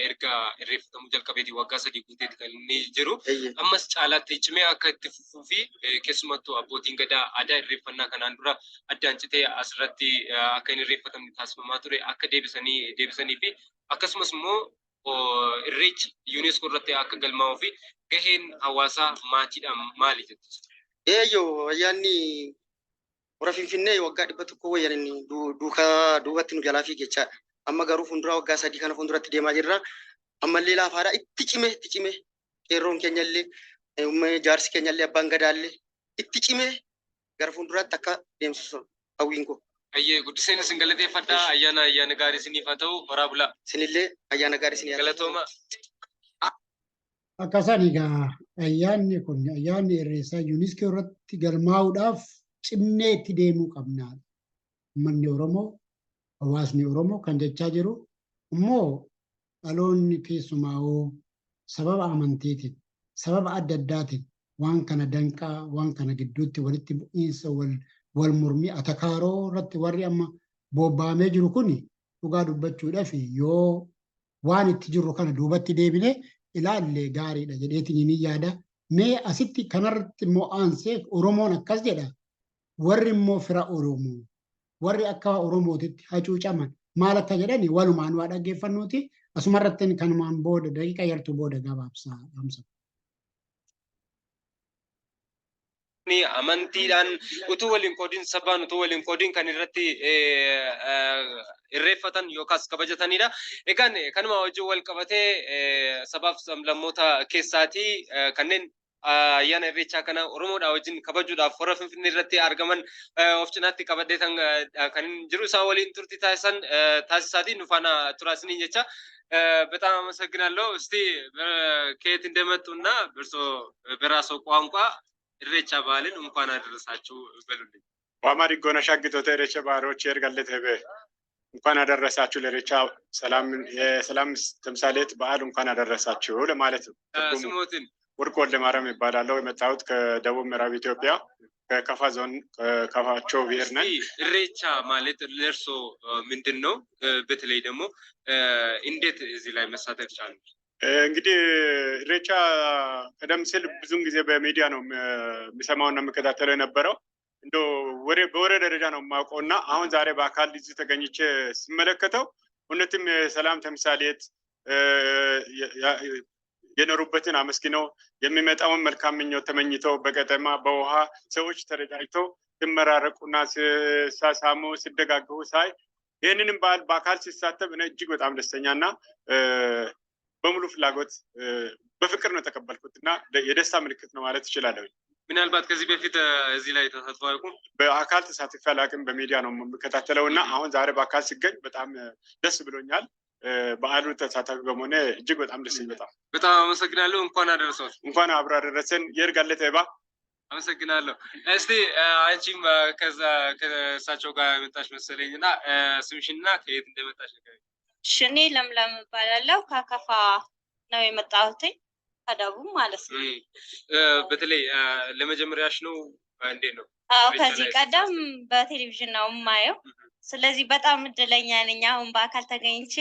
erga irreeffatamuu jalqabeeti waggaa 3 guuteeti kan inni jiru. Ammas caalaatti cimee akka itti fufuu fi keessumattuu abbootiin gadaa aadaa irreeffannaa kanaan dura addaan citee asirratti akka hin irreeffatamne taasifamaa ture akka deebisanii fi akkasumas immoo irreechi UNESCO irratti akka galmaa'uu fi gaheen hawaasaa maatiidhaan maali jettu? Eeyyoo, ayyaanni hora Finfinnee waggaa 100 wayyan inni duukaa duubatti nu jalaa fiigechaadha. Amma garuu fuuldura waggaa 3 kana fuulduratti deemaa jirra. Ammallee laafaadha, itti cime, itti cime, qeerroon keenya illee, jaarsi keenya illee, abbaan gadaa illee itti cime gara fuulduraatti akka deemsisu hawwiin koo. Ayyee, guddiseen isin galateeffadha. Ayyaana gaarii isiniif haa ta'u. Horaa bulaa. Isinillee ayyaana gaarii isinii haa ta'u. Galatooma. Akkasaan egaa ayyaanni kun ayyaanni Irreessaa UNESCO irratti galmaa'uudhaaf cimnee itti deemuu qabna. Uummanni Oromoo, hawaasni Oromoo kan jechaa jiru immoo dhaloonni keessumaa'oo sababa amantiitiin, sababa adda addaatiin waan kana danqaa, waan kana gidduutti walitti bu'iinsa wal mormii atakaaroo irratti warri amma bobba'amee jiru kun dhugaa dubbachuudhaaf yoo waan itti jirru kana duubatti deebine ilaalle gaariidha jedheetiin ni yaada. Mee asitti kanarratti immoo aansee Oromoon akkas jedha. Warri immoo fira Oromoo, warri akka Oromootitti hacuucaman maal akka jedhani walumaan waa dhaggeeffannuuti. Asumarratti kanumaan booda daqiiqa yartuu booda gabaabsaa dhaamsa. Amantiidhaan utuu waliin qoodin, sabaan utuu waliin qoodin kan irratti irreeffatan yookaas kabajatanidha. Egaan kanuma wajjin wal qabatee sabaaf sablammoota keessaatii kanneen ayyaana Irreechaa kana Oromoodhaa wajjin kabajuudhaaf hora Finfinnee irratti argaman of cinaatti qabadhee kan jiru isaan waliin turtii taasisan taasisaatiin nu faana turaa isiniin jecha. በጣም አመሰግናለሁ። እስቲ ከየት እንደመጡና በእርሶ በራስዎ ቋንቋ ኢሬቻ በዓልን እንኳን አደረሳችሁ በሉልኝ። ዋማ ዲጎነ ሻግቶተ ኢሬቻ ባህሮች የርጋለት ሄበ እንኳን አደረሳችሁ ለኢሬቻ ሰላም የሰላም ተምሳሌት በዓል እንኳን አደረሳችሁ ለማለት ነው። ትርጉሙ ስሞትን? ወርቁ ወልደማርያም ይባላለሁ። የመጣሁት ከደቡብ ምዕራብ ኢትዮጵያ ከከፋ ዞን ከካፋቾ ብሔር ነኝ። እስቲ ኢሬቻ ማለት ለእርሶ ምንድን ነው? በተለይ ደግሞ እንዴት እዚህ ላይ መሳተፍ ቻሉ? እንግዲህ ኢሬቻ ቀደም ሲል ብዙን ጊዜ በሚዲያ ነው የሚሰማውና የምከታተለው የነበረው። እንደው ወሬ በወሬ ደረጃ ነው የማውቀው እና አሁን ዛሬ በአካል እዚህ ተገኝቼ ስመለከተው እውነትም የሰላም ተምሳሌት፣ የኖሩበትን አመስግነው የሚመጣውን መልካም ምኞት ተመኝተው በቀጠማ በውሃ ሰዎች ተረዳጅተው ሲመራረቁና ሲሳሳሙ ሲደጋገፉ ሳይ ይህንንም በዓል በአካል ሲሳተፍ እኔ እጅግ በጣም ደስተኛ እና በሙሉ ፍላጎት በፍቅር ነው የተቀበልኩት እና የደስታ ምልክት ነው ማለት እችላለሁ። ምናልባት ከዚህ በፊት እዚህ ላይ ተሳትፎ አያውቁም? በአካል ተሳትፌ አላውቅም። በሚዲያ ነው የምከታተለው እና አሁን ዛሬ በአካል ሲገኝ በጣም ደስ ብሎኛል። በዓሉ ተሳታፊ በመሆኔ እጅግ በጣም ደስ በጣም በጣም አመሰግናለሁ። እንኳን አደረሰዎት። እንኳን አብሮ አደረሰን። የእርጋለት ባ አመሰግናለሁ። እስቲ አንቺም ከዛ ከእሳቸው ጋር የመጣሽ መሰለኝ እና ስምሽንና ከየት እንደመጣሽ ንገሪኝ። እሺ፣ እኔ ለምለም እባላለሁ። ከከፋ ነው የመጣሁትኝ፣ ከደቡብ ማለት ነው። በተለይ ለመጀመሪያሽ ነው፣ እንዴት ነው? አዎ፣ ከዚህ ቀደም በቴሌቪዥን ነው የማየው። ስለዚህ በጣም እድለኛ ነኝ አሁን በአካል ተገኝቼ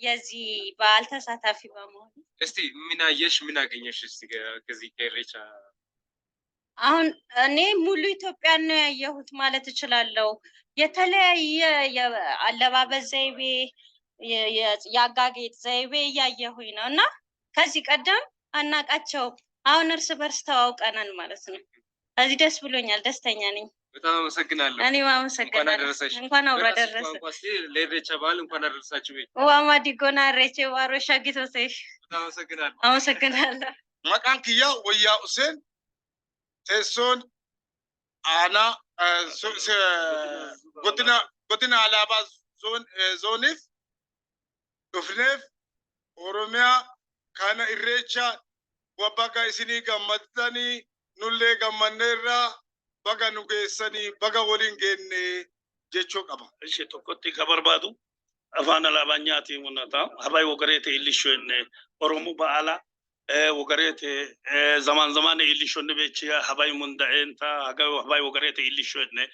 የዚህ በዓል ተሳታፊ በመሆን። እስቲ ምን አየሽ? ምን አገኘሽ? እስቲ ከዚህ ከኢሬቻ? አሁን እኔ ሙሉ ኢትዮጵያን ነው ያየሁት ማለት እችላለሁ። የተለያየ የአለባበስ ዘይቤ፣ የአጋጌጥ ዘይቤ እያየሁኝ ነው እና ከዚህ ቀደም አናቃቸውም። አሁን እርስ በርስ ተዋውቀናል ማለት ነው። እዚህ ደስ ብሎኛል፣ ደስተኛ ነኝ። በጣም አመሰግናለሁ። እኔም እንኳን አመሰግናለሁ። አደረሰሽ። እንኳን አብሮ በራስሽ አደረሰ። ቋንቋ እስቲ ለኢሬቻ በዓል እንኳን አደረሳችሁ በይ። ዋማ ዲጎና ሬቼ ባሮ ሻጊቶሴሽ። በጣም አመሰግናለሁ። አመሰግናለሁ። Maqaan kiyya Wayyaa Hussein, teessoon aanaa godina Alaabaa zooniif dhufneef Oromiyaa kana Irreecha baga isinii gammaddanii nullee gammanneerraa baga nu geessanii baga waliin geenne jechuu qaba. Ishee tokkotti ka barbaadu afaan Alaabaanyaatiin mul'ata. Habay wogareete illisho jenne Oromoo ba'ala wogareete zaman zaman illishonni beechi habay munda'eenta habay wogareete illisho jenne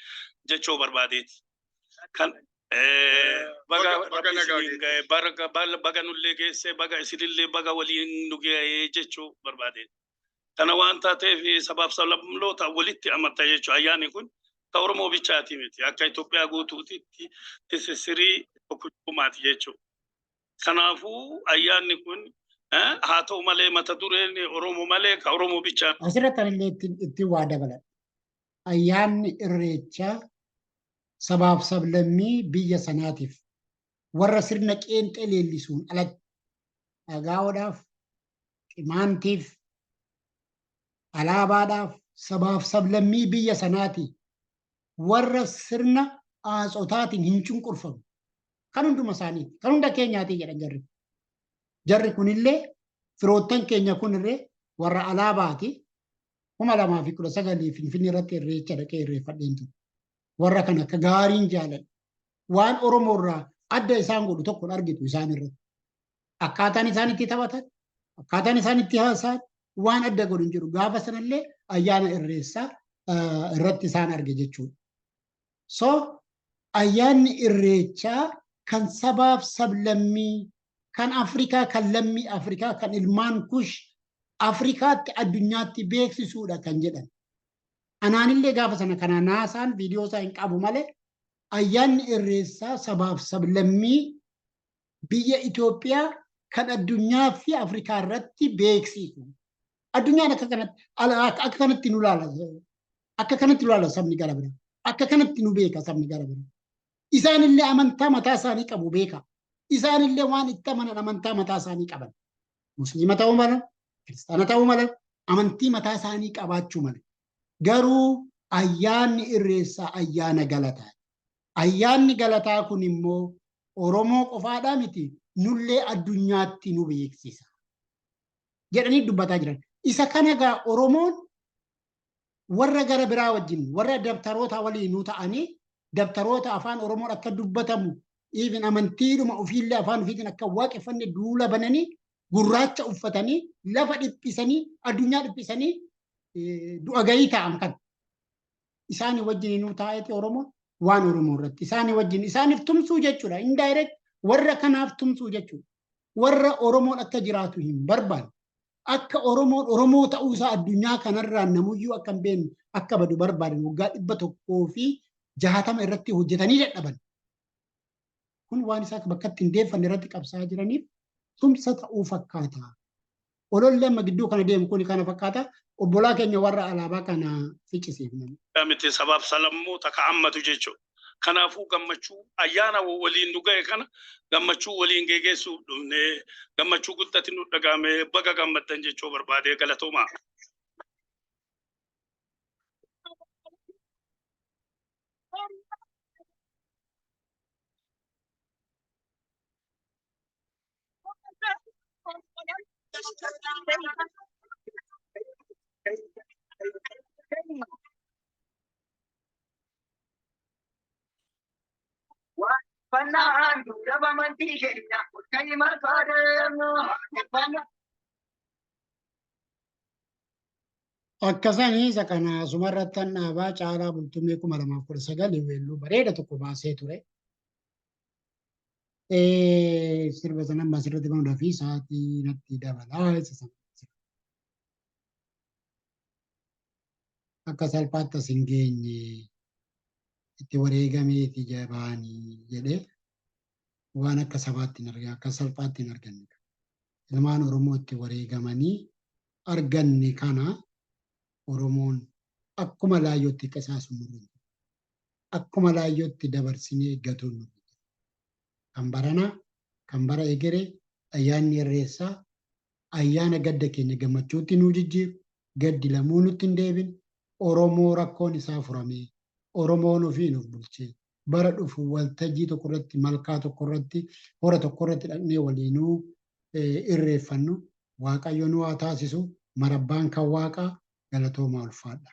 jechuu barbaadeeti. Kan baga Baga rabbi nagaa isiniin ga'e, baga nullee geesse, baga isinillee baga waliin nu ga'e jechuu barbaadeeti. Kana waan taateef sabaaf sablammoota walitti amanta jechuudha. Ayyaanni kun ka Oromoo bichaati miti. Akka Itoophiyaa guutuutitti tisisirii tokkummaati jechuudha. Kanaafuu ayyaanni kun haa ta'u malee mata dureen Oromoo malee ka Oromoo bichaa Asirratti anillee itti waa dabaladha. Ayyaanni Irreechaa sabaaf sablammii biyya sanaatiif warra sirna qeenxee leellisuun alatti dhagaa'uudhaaf, qimaantiif, alaabaadhaaf, sabaaf sablammii biyya sanaati warra sirna aatsotaatiin hin cunqurfamu. Kan hunduma isaaniiti. Kan hunda keenyaati jedhan jarri. Jarri kunillee Firoottan keenya kunirree warra alaabaati. 2019 Finfinnee irratti irreecha dhaqee irreeffadheen ture. Warra kana akka gaariin jaaladha. Waan Oromoo irraa adda isaan godhu tokko argitu isaan irratti. Akkaataan isaan itti taphatan, akkaataan isaan itti haasa'an waan adda godhu hin jiru. Gaafa sanallee ayyaana irreessaa irratti isaan arge jechuudha. So ayyaanni irreechaa kan sabaaf sablammii, kan Afrikaa, kan lammii Afrikaa, kan ilmaan Kush Afrikaatti addunyaatti beeksisuudha kan jedhan. Anaanillee gaafa sana kana naasaan viidiyoo isaa hin qabu malee ayyaanni irreessaa sabaaf sablammii biyya Itoophiyaa kan addunyaa fi Afrikaa irratti beeksisu. Addunyaan akka kanatti akka kanatti nu laala. Akka kanatti nu laala sabni gara biraa. Akka kanatti nu beeka sabni gara biraa. Isaanillee amantaa mataa isaanii qabu beeka. Isaanillee waan itti amanan amantaa mataa isaanii qaban. Musliima ta'uu mala, kiristaana ta'uu mala, amantii mataa isaanii qabaachuu mala. Garuu ayyaanni irreessaa ayyaana galataa. Ayyaanni galataa kun immoo Oromoo qofaadhaa miti, nullee addunyaatti nu beeksisa jedhanii dubbataa jiran. Isa kana gaa Oromoon warra gara biraa wajjin, warra dabtaroota waliinuu ta'anii, dabtaroota afaan Oromoon akka dubbatamu, even amantiidhuma ofiillee afaan ofiitiin akka waaqeffanne duula bananii, gurraacha uffatanii, lafa dhiphisanii, addunyaa dhiphisanii, du'a gahii ta'an kan isaanii wajjin taa'eeti Oromoon waan Oromoo irratti isaanii wajjin isaaniif tumsuu jechuudha. Indirect warra kanaaf tumsuu jechuudha. Warra Oromoon akka jiraatu hin barbaanne. Akka Oromoon Oromoo ta'uu isaa addunyaa kanarraa namuyyuu akka hin beekne, akka badu barbaadan, waggaa 160 irratti hojjetanii dadhaban. Kun waan isaa bakka itti hin deeffanne irratti qabsaa'aa jiraniif tumsa ta'uu fakkaata. Ololli amma gidduu kana deemu kun kana fakkaata. Obbolaa keenya warra alaabaa kana ficcisiifna. Miti, sabaaf salammoota ka'ammatu jechuudha. Kanaafuu gammachuu ayyaana waliin nu ga'e kana gammachuu waliin geggeessuuf dhufnee, gammachuu guddatti nu dhagahame, baga gammaddan jechuu barbaadee, galatoomaa. Fannaan duudhaba amantii keenya olka'ii marfaa deemnu. Akkasanii isa kana asumarratti dhaabaa. Caalaa Bultumee 2019 weelluu bareeda tokko baasee ture. Sirba sana amma asirratti banuudhaa fi sa'aatii natti dabalaa isa sana. Akka salphaatti as hin geenye, itti wareegameeti jabaanii jedhee, waan akka sabaatti hin argine, akka salphaatti hin arganne. Ilmaan Oromoo itti wareegamanii arganne kana Oromoon akkuma laayyootti qisaasuun nurra jira. Akkuma laayyootti dabarsinee gatuun nurra jira. Kan baranaa, kan bara egeree, ayyaanni irreessaa ayyaana gadda keenya gammachuutti nuu jijjiiru, gaddi lamuu nutti hin deebin, Oromoo rakkoon isaa furamee, Oromoon ofiin of bulchee, bara dhufu waltajjii tokko irratti, malkaa tokko irratti, hora tokko irratti dhaqnee waliinuu irreeffannu Waaqayyo nu haa taasisu. Marabbaan kan Waaqaa, galatoomaa, ulfaadha.